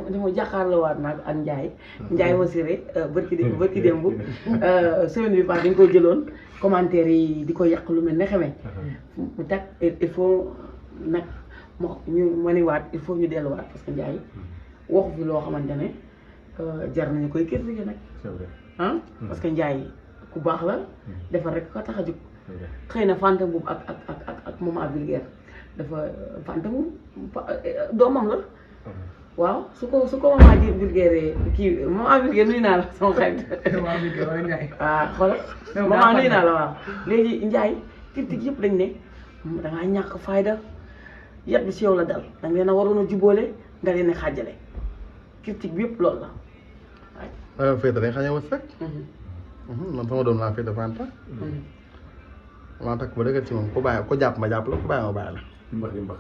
dama jàkkaarloowaat nag ak Ndiaye Massiré bërki démb semaine bi passée dañ ko jëloon commentaire yi di ko yàq lu mel ne xamee mu tag il faut nag ñu maniwaat il faut ñu delluwaat parce que Ndiaye waxu fi loo xamante ne jar nañu koy critiquer nag ah parce que Ndiaye ku baax la defar rek ko tax a jóg xëy na Fanta Mboup ak Maman Vulgaire dafa Fanta Mboup doomam la waaw su ko Maman Vulgaire kii Maman Vulgaire nuyu naa la sama xarit waaw xoolal Maman nuyu naa la waaw léegi Ndiaye critique yëpp dañ ne dangaa ñàkk fayda yat bi si yow la dal danga leen a waroon a jubóole nga leen a xaajale critique bi yëpp loolu la waaw féete dañ xañe wës rek man sama doom laa féete Fanta maa takk ba dëgg ci moom ko bàyyi ko jàpp ma jàpp la ko bàyyi ma bàyyi la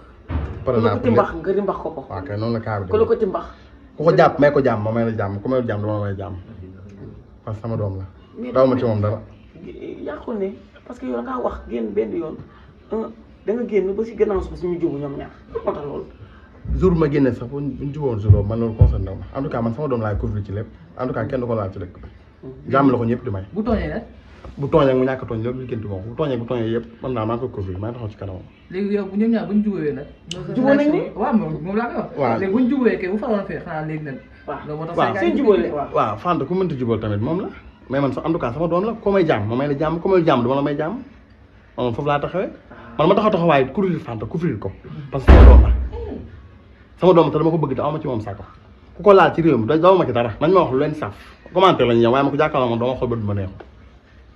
pare naa ko timbax nga timbax ko ko waaw kay noonu la kaa bi ku la ko timbax ku ko jàpp may ko jàmm ma may la jàmm ku may jàmm dama may jàmm parce que sama doom la daw ma ci moom dara yàqul ne parce que yow da ngaa wax génn benn yoon da nga génn ba si gannaaw suuf suñu jubu ñoom ñaar moo tax loolu jour ma génne sax buñ juboon si loolu man loolu concerné wu ma en tout cas man sama doom laay couvrir ci lépp en tout cas kenn du ko laal ci dëkk bi jàmm la ko ñëpp di may bu tooñee nag bu tooñee mu ñàkk a tooñ loolu liggéenti moom bu tooñee yëpp man naa maa ngi koy couvrir maa ngi taxaw ci kanamam léegi yow bu ñoom ñaar buñ jubóowee nag jubóo nañ ni waaw moom laa koy wax waaw léegi buñ jubóowee kay bu faroon fee xanaa léegi nag waaw seen jubóole waaw Fanta ku mënti jubóol tamit moom la mais man en tout cas sama doom la ko may jàmm ma may la jàmm ko may jàmm dama la may jàmm man foofu laa taxawee man ma taxawaay couvrir Fanta couvrir ko parce que sama doom la sama doom te dama ko bëgg te awma ci moom saako ku ko laal ci réew mi daw ma ci dara nañ ma wax lu leen saf commentaire lañu ñëw waaye ma ko jàkkaarloo man dama xool ba du ma neexu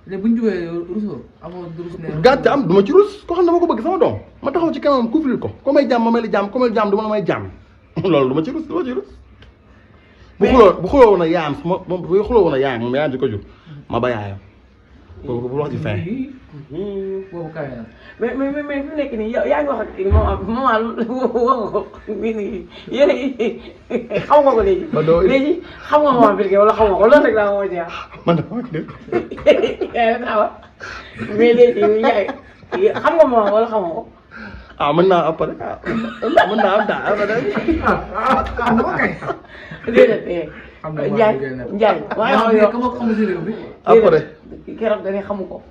léegi bu ñu jubee rusoo amoo rus ne gàcce am du ma ci rus ko xam ne dama ko bëgg sama doom ma taxaw ci kanamam couvrir ko ko may jàmm ma may la jàmm ko may jàmm du ma la may jàmm loolu du ma ci rus bu xuloo woon a yaayam sama moom bu xuloo woon a yaayam moom yaayam di ko jur ma ba yaayam bu wax ci fin boobu kawe na mais fi mu nekk nii yaa ngi wax ak maman wax nga ko mii nii yéen xaw nga ko léegi xam nga Maman Vulgaire wala xam nga ko loolu rek laa woo jeex man dafa dégg mais léegi yaay xam nga maman wala xam nga ko ah mën naa après mën naa am daal déedéet Ndiaye waaye xam si réew bi après keroog da ne xamu ko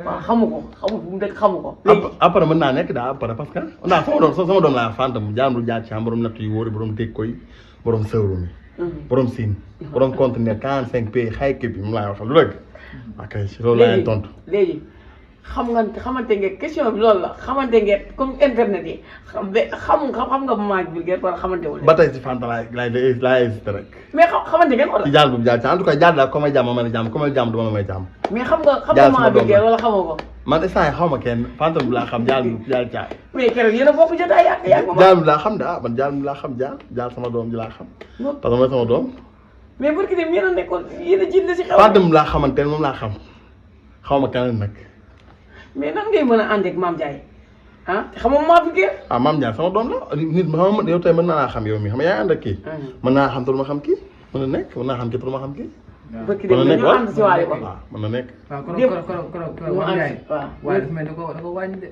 waaw xamu fu mu dëkk xamu ko après mën naa nekk daal après parce que ndax sama doom laa Fanta mu jaam du jaar ci am borom natt yu wóori borom dégg koy borom sëwru mi borom siin borom conteneur 45 pays xay képp bi mu laay wax lu dëgg ok si loolu laa leen tontu léegi xamante ngeen question bi loolu la xamante ngeen comme internet yi xam nga Maman Vulgaire wala xamante wul ba tey si Fanta laay hésité rek mais xamante ngeen wala ci jaal bu jaar ci en tout cas jaar daal ko may jàmm ma may jàmm ko may jàmm du ma la may jàmm mais xam nga Maman Vulgaire wala xamoo ko man instant yi xaw ma kenn Fanta bu laa xam jaal caal mais keroog yéen a bokk jotaay yàgg jaal bi laa xam de man jaal bi laa xam jaal sama doom ji laa xam parce que mooy sama doom mais barki dem yéen a nekkoon yéen a jiit la si xew Fanta bu laa xamante ne moom laa xam xaw ma keneen nag mais nan ngay mën a ànd ak Mame Ndiaye ah te xam nga Maman Vulgaire ah Mame Ndiaye sama doom la nit ma xam yow tey mën naa xam yow mi xam yaa ànd ak kii mën naa xam te du ma xam kii mën na nekk mën naa xam kii te du ma xam kii barki dem ñu ànd si waale ko waaw mën na nekk waaw kon waaye dafa mel da ko wàññi de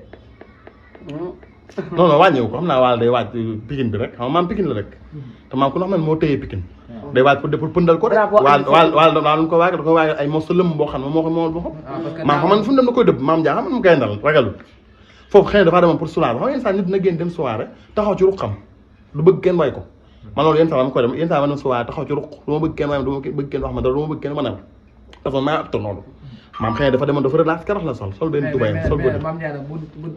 non non wàññiwu ko xam naa waal day waaj Pikine bi rek xam nga maam Pikine la rek te maam ku xam ne moo téye Pikine day waaj pour pëndal ko rek waal daa lu ko waaj da ko waaj ay mos sa lëmm boo xam ne moo ko moo boppam maa xam ne fu mu dem na koy dëbb Mame Ndiaye xam ne mu gayndal ragalut foofu xëy na dafaa demoon pour soulager xam nga yenn saa nit na génn dem soirée taxaw ci ruq xam du bëgg kenn way ko man loolu yenn saa dama koy dem yenn saa ma dem soirée taxaw ci ruq du ma bëgg kenn way du ma bëgg kenn wax ma dara du ma bëgg kenn ma nel parce que maa apto noonu maam xëy na dafa demoon dafa relax karax la sol benn tubayam sol mais Mame Ndiaye bu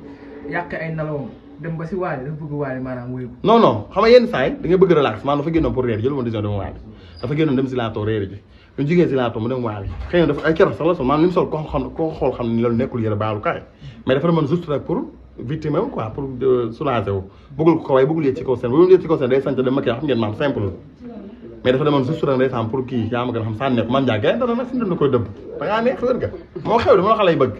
yàq ay nalawam dem ba si waale dafa bëgg waale maanaam wuyu non non xam nga yenn saa yi da nga bëgg relax maanaam dafa génnoon pour réer jël moon décision dem waale dafa génnoon dem si laatoo réer ji ñu jigéen si laatoo mu dem waale xëy na dafa ay keroog sax la sol maanaam li mu sol ko xool xam ne loolu nekkul yëre baalu kaay mais dafa demoon juste rek pour victime wu quoi pour soulager wu bëggul ko waaye bëggul yéeg ci kaw seen bu yéeg ci kaw seen day sant dem maquillage xam ngeen maam simple mais dafa demoon juste rek ndeysaan pour kii yaa ma gën a xam sànni ko Mame Ndiaye gay dana nag fi mu dem na koy dëbb da ngaa neex wér nga moo xew de moo la xale yi bëgg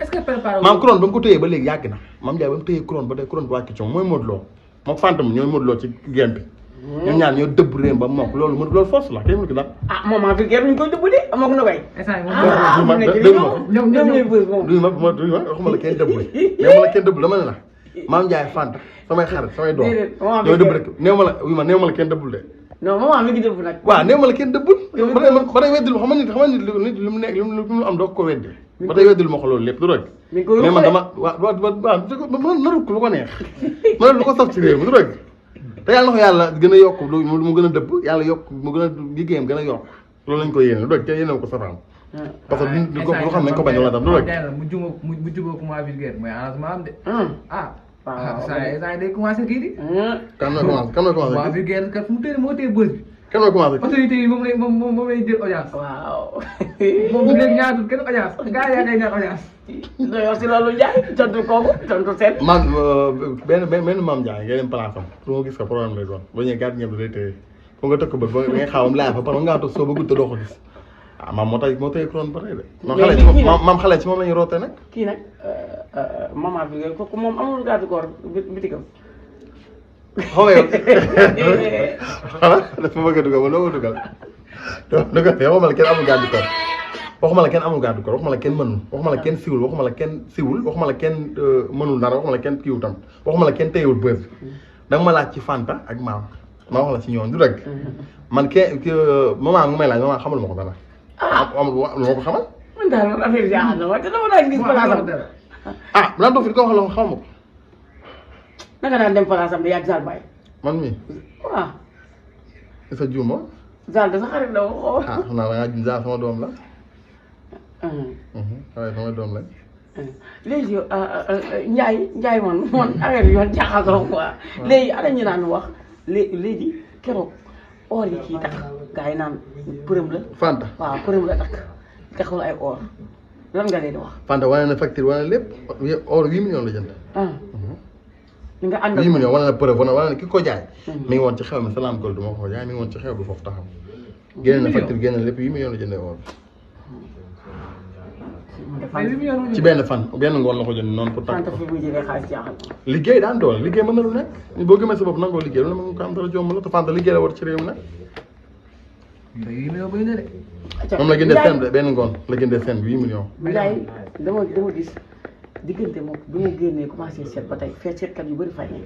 maam couronne ba mu ko téyee ba léegi yàgg na Mame Ndiaye ba mu téyee couronne ba tey couronne bi wàcc ci moom mooy Modou Lo moom Fanta ñooy Modou Lo ci game bi ñoom ñaar ñoo dëbb réem ba mook loolu force la kay mënu ko dara ah Maman Vulgaire ñu koy dëbb de amoo na koy waxuma la kenn dëbb néew ma la kenn dëbb dama ne la Mame Ndiaye Fanta samay xarit samay doom ñooy dëbb rek néew ma la kenn dëbbul de non maman mi ngi dëbb nag. waaw nee ma la kenn dëbbul. ba day weddil ma xam nga nit lu mu nekk lu mu am doo ko weddi. ba day weddil ma ko loolu lépp du rek. mais man dama waaw naru ko lu ko neex. ma lu ko saf ci réew mi du rek. te yàlla na ko yàlla gën a yokk mu gën a dëbb yàlla yokk mu gën a liggéeyam gën a yokk loolu lañ ko yéene du rek te yéene ko safaan. parce que du ko xam nañ ko bañ wala tam du rek. mu jubóo commencé vulgaire mooy arrangement am de. waaw saa day commencé kii di. kan mooy commencé. waaw vulgaire kat mu tëdd moo tee bës bi. kan mooy commencé. autorité yi moom lay jël audience. waaw. moom bu léegi ñaatul kenn audience gars yaa ngay ñaan audience. non yow si loolu Ndiaye tontu kooku tontu seen. man benn maam Ndiaye ngay dem place am su ma gis ko problème lay doon ba ñëwee gàtt ñëpp day téye ko nga tëkk bët ba nga xaawam laaj fa parce que ngaa toog soo bëgg te doo ko gis ah maam moo téye couronne ba tey de. maam xale ci moom la ñuy rootee nag. kii nag maman bi nga kooku moom amul gàddu koor bitigam. xaw ma yow xanaa dafa bëgg a dugal ba doo ko dugal waxuma la kenn amul gàddu koor waxuma la kenn amul gàddu koor waxuma la kenn mënul waxuma la kenn siwul waxuma la kenn siwul waxuma la kenn mënul dara waxuma la kenn kiiwu tam waxuma la kenn téyewul bës danga ma laaj ci Fanta ak maam ma wax la ci ñoom du rek man maman nga may laaj maman xamal ma ko dara. amul lu ma ko xamal. man daal affaire yi jaaxal na ma te dama daan gis place am. naan doo fi ko wax la xamal ma ko. naka daan dem place am de yàgg Zal Baye. man mii. waaw. sa juuma. Zal de sa xarit la woo. xam naa da ngaa jum Zal sama doom la. waaye sama doom la. léegi Ndiaye man affaire yi yoon jaaxal na quoi. léegi ana ñu naan wax léegi keroog or yi kii tax gars yi naan përëm la. Fanta waaw përëm la takk taxul ay or lan nga leen di wax. Fanta wane na facture wane na lépp or 8 millions la jënd. li nga àndal 8 millions wane na preuve wane na ki ko jaay. mi ngi woon ci xew mi Salam Gold du ma ko jaay mi ngi woon ci xew bi foofu taxaw. génne na facture génne lépp 8 millions la jëndee or. ci benn ngoon la ko jënd noonu pour. Fanta fi muy jëlee xaalis jaaxal. liggéey daan doole liggéey mën na lu nekk boo gëmee sa bopp nangoo liggéey loolu mën nga ko am dara jomb la te Fanta liggéey la war ci réew mi nag. moom la jëndee seen benn ngoon la jëndee seen 8 millions. Ndiaye dama gis diggante moom bi mu génnee commencé seet ba tey fee seetkat yu bëri fay nañ.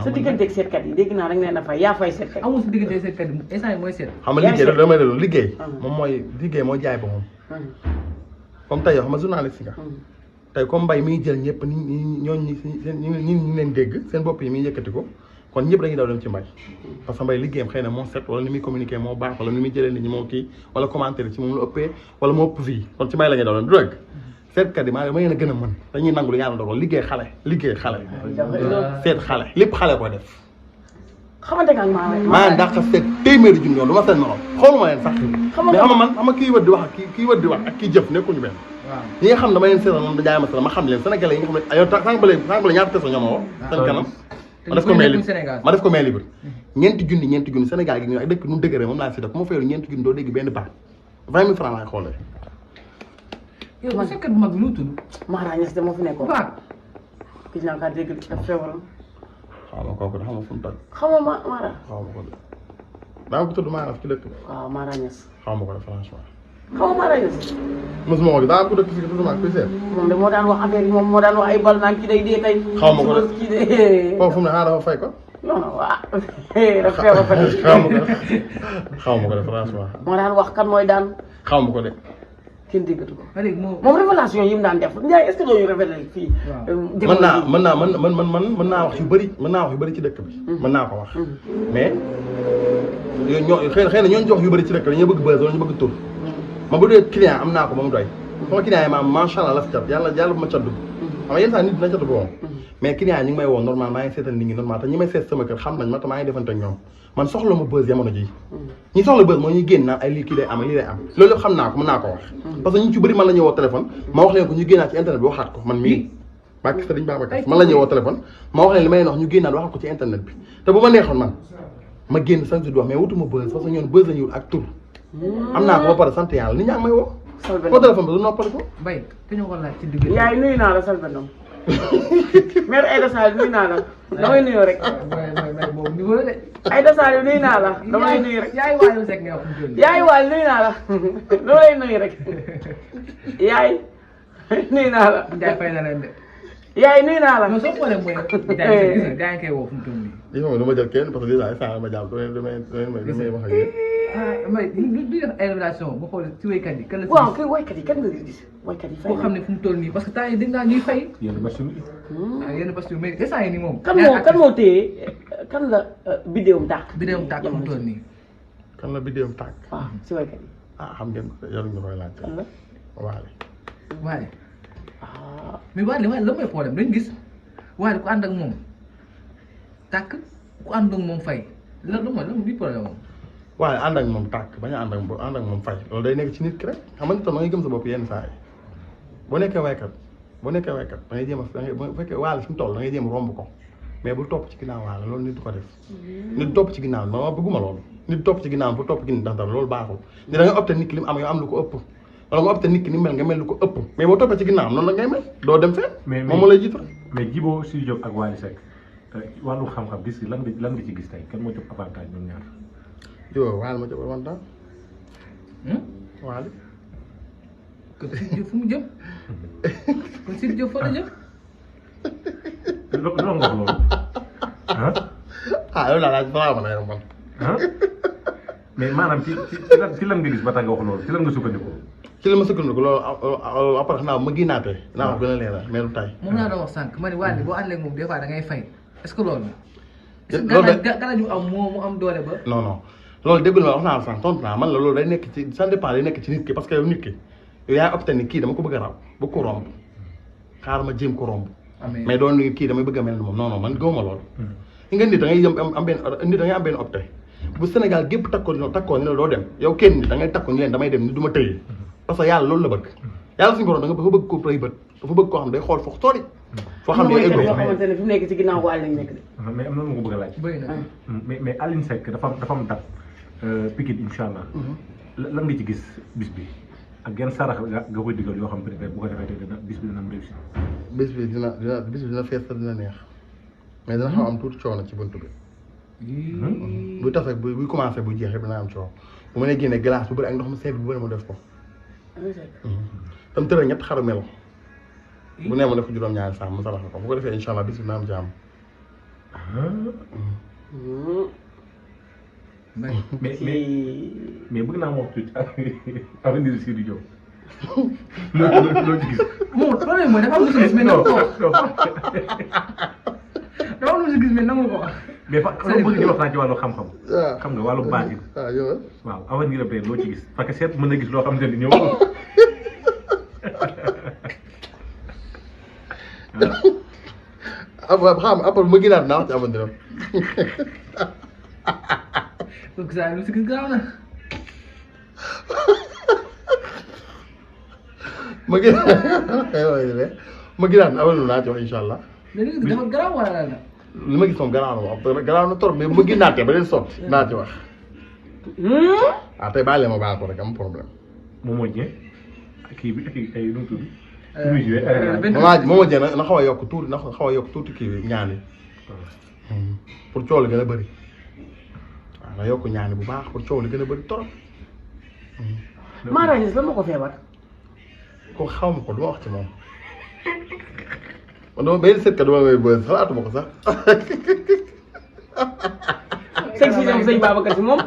sa digganteeg seetkat yi dégg naa rek nee na fay yaa fay seetkat yi. amul sa digganteeg seetkat yi instant yi mooy seet. xam nga liggéey rek damay delloo liggéey. moom mooy jaay ba moom. comme tey yoo xam nga journaliste nga. tey comme Mbaye mi ngi jël ñëpp ñi leen dégg seen bopp yi mi ngi yëkkati ko kon ñëpp dañuy daw dem ci Mbaye parce que Mbaye liggéeyam xëy na moo set wala ni muy communiquer moo baax wala ni muy jëlee nit ñi moo kii wala commentaire ci moom lu ëppee wala moo ëpp fii kon ci Mbaye la ñuy daw dem du rek seetkat yi maa yéen a gën a mën dañuy nangu lu yàlla dogal liggéey xale seet xale lépp xale ko def xamante nga ak maa ndax seet téeméeri junni yoon du ma seen morom xooluma leen sax mais xam nga kii wër di wax kii wër di wax ak kii jëf nekkuñu benn ñi nga xam dama leen seetal moom da jaay ma xam leen sénégalais yi nga xam ne ayo sànq ba léegi ñaata tesa ñoo ma woo seen kanam ma def ko main libre ñeenti junni Sénégal gi ñu ak dëkk nu dëgëree moom laa si def ku ma fayoon ñeenti junni doo dégg benn baat 20 000 francs laay xoolee yow seetkat bu mag bi lu tudd Mara Niass de moo fi nekkoon gis naa kaa dégg daf feebaram xaw ma kooku de xam nga fu mu toj xaw ma Mara xaw ma ko de daa ko tudd Mara ci dëkk bi waaw Mara Niass xaw ma ko de franchement xaw ma Mara Niass mosuma ko daa ko dëkk si tudd maa koy seet moom de moo daan wax affaire yi moom moo daan wax ay bal naan ki day dee tey xaw ma ko de kii de foofu mu ne dafa fay ko non non waaw daf feebar fa xaw ma ko de franchement moo daan wax kan mooy daan xaw ma ko de kenn déggatu ko léegi moom révélation yi mu daan def Ndiaye est-ce que doo ñu révélé fii mën naa wax yu bëri ci dëkk bi mën naa ko wax mais xëy na ñooñu jox yu bëri ci dëkk bi dañoo bëgg buzz wala ñu bëgg tur ma bu dee client am naa ko ba mu doy sama client yi maam macha allah la fi cat yàlla bu ma cat dugg xam nga yenn saa nit dina cat boom mais client yi ñu ngi may woo normal maa ngi seetal nit ñi normal te ñi may seet sama kër xam nañ ma te maa ngi defante ak ñoom man soxla ma buzz jamono ji ñi soxla buzz mooy ñuy génn naan ay lii kii day am lii day am loolu yëpp xam naa ko mën naa ko wax parce que ñu ci bëri man la ñuy woo téléphone ma wax leen ko ñu génnaat ci internet bi waxaat ko man mii bàkk Sëriñ Babacar man la ñuy woo téléphone ma wax leen li may wax ñu génnaat waxaat ko ci internet bi te bu ma neexoon man ma génn chaque jour di wax mais wutuma buzz parce que ñoon buzz lañu wut ak tur am naa ko ba pare sant yàlla nit ñaa ngi may woo ko téléphone bi du noppali ko Mbaye te ñu ko laaj ci digg yaay nuyu naa la Selbé Ndom mère Aïda Sall nuyu naa la damay nuyu rek boobu niveau la de Aïda Sall nuyu naa la damay nuyu rek yaay waayu Seck nga wax yaay waay nuyu naa la damay nuyu rek yaay nuyu naa la Ndiaye fay na leen de yaay nuyu naa la. non soo xoolee mooy jaay gis nga gaa yi koy woo fu mu toll nii. lii moom du ma jël kenn parce que déjà instant ma jàpp damay wax ak yéen. mais du def ay révélation boo xoolee ci waykat yi kan la. waaw kay waykat yi kan nga gis waykat yi fay koo xam ne fu mu toll nii parce que temps yi dégg naa ñuy fay. yenn machine yi. yenn parce que mais instant yi nii moom. kan moo téye kan la bidéowum tàkk. bidéowum tàkk fu mu toll nii. kan la bidéowum tàkk. waaw si waykat yi. xam ngeen ko yoruñu koy laaj. kan la. Waly. Waly. mais Waly la mooy problème dañu gis Waly ku ànd ak moom tàkk ku ànd ak moom fay lan mooy problème moom. waaye ànd ak moom tàkk bañ a ànd ak moom fay loolu day nekk ci nit ki rek xam nga tam da ngay gëm sa bopp yenn saa yi boo nekkee waykat da ngay jéem a bu fekkee Waly fi mu toll da ngay jéem a romb ko mais bu topp ci ginnaaw Waly loolu nit du ko def. nit topp ci ginnaaw ma bëgguma loolu nit topp ci ginnaaw pour topp ci ginnaaw dara loolu baaxul ni da ngay opté nit ki li mu am yow am lu ko ëpp wala nga opté nit ki ni mel nga mel lu ko ëpp mais boo toppee ci ginnaaw noonu la ngay mel doo dem fenn. moom moo lay jiitu. mais Djibo Sidy Diop ak Waly Seck wàllu xam-xam gis lan nga ci gis tey kan moo jox avantage ñoom ñaar. yow Waly ma jox avantage. Waly. kon Sidy Diop fu mu jëm kon Sidy Diop fa la jëm. loolu nga wax loolu yow daal laaj balaa ma lay man. mais maanaam ci lan nga gis ba tax nga wax loolu ci lan nga sukkandiku. ci la ma sukkandiku loolu après xanaa ma ginaatee. naa wax gën a leeral mais du tay. moom laa doon wax sànq ma ne Waly boo àndalee moom des fois da ngay fay est-ce que loolu. loolu de gàllankoor ñu am mu am doole ba. non loolu déggul ma wax naa la sànq tontu naa man la loolu day nekk ci ça dépend day nekk ci nit ki parce que yow nit ki yow yaay opté ni kii dama ko bëgg a raw bëgg ko romb xaar ma jéem ko romb. mais doon ni kii damay bëgg a mel ni moom non man gëwuma loolu. nga nit da ngay am benn opté bu Sénégal gépp takkoo ni la doo dem yow kenn nit da ngay takkoo ni leen damay dem ni du ma tëye parce que yàlla loolu la bëgg yàlla suñu borom da nga dafa bëgg ko rëy bët dafa bëgg koo xam day xool foofu sori foo xam ne yoo xamante ne fi mu nekk ci ginnaaw Waly lañ nekk de. mais am na lu ma ko bëgg a laaj. bëri na mais Aline Seck dafa am date Pikine incha allah. lan nga ci gis bis bi ak yan sarax nga koy digal yoo xam ne bu ko defee dina bis bi dina am réussir. bis bi dina fees te dina neex mais dina xaw am tuuti coono ci buntu bi. buy tas rek buy commencé bu jeex rek dina am coono bu ma nee génne glace bu bëri ak ndox mu sedd bu bëri ma def ko. tam tëral ñett xaru melo. bu nee ma def ko juróom-ñaari saam mu sarax ko bu ko defee incha allah bis bi dina am jàmm. mais bëgg naa ma wax tuuti avenir Sidy Diop. loolu ci gis. moom problème mooy dafa am lu si gis mais nangu ko wax. dafa am lu si gis mais nangu ko wax. mais fa bëgg ñu waxtaan ci wàllu xam-xam. xam nga wàllu baatin. waaw avenir am tey loo ci gis parce que seet mën na gis loo xam ne ñëw. après ma ginaat naa wax ci avenir am. donc saa lu si gis gaaw na. ma ginaat na avenir naa ci wax incha allah. mais li nga gis dafa garaaw wala lan la. li ma gis moom garaaw na moom garaaw na trop mais bu ma ginaatee ba leen sotti naa ci wax. tey bàyyi leen ma baal ko rek am problème. moom moo ñëwee kii bi ay nu mu tudd. moom moo jëlee na xaw a yokk tuuti na xaw a yokk tuuti kii bi ñaan yi pour coow li gën a bëri waaw na yokk ñaan yi bu baax pour coow li gën a bëri trop. Mara Niass lan moo ko feebar. ko xaw ma ko du ma wax ci moom man dama benn seetkat dama may bëri xalaatuma ko sax. sëñ si ñoom sëñ Babacar Si moom.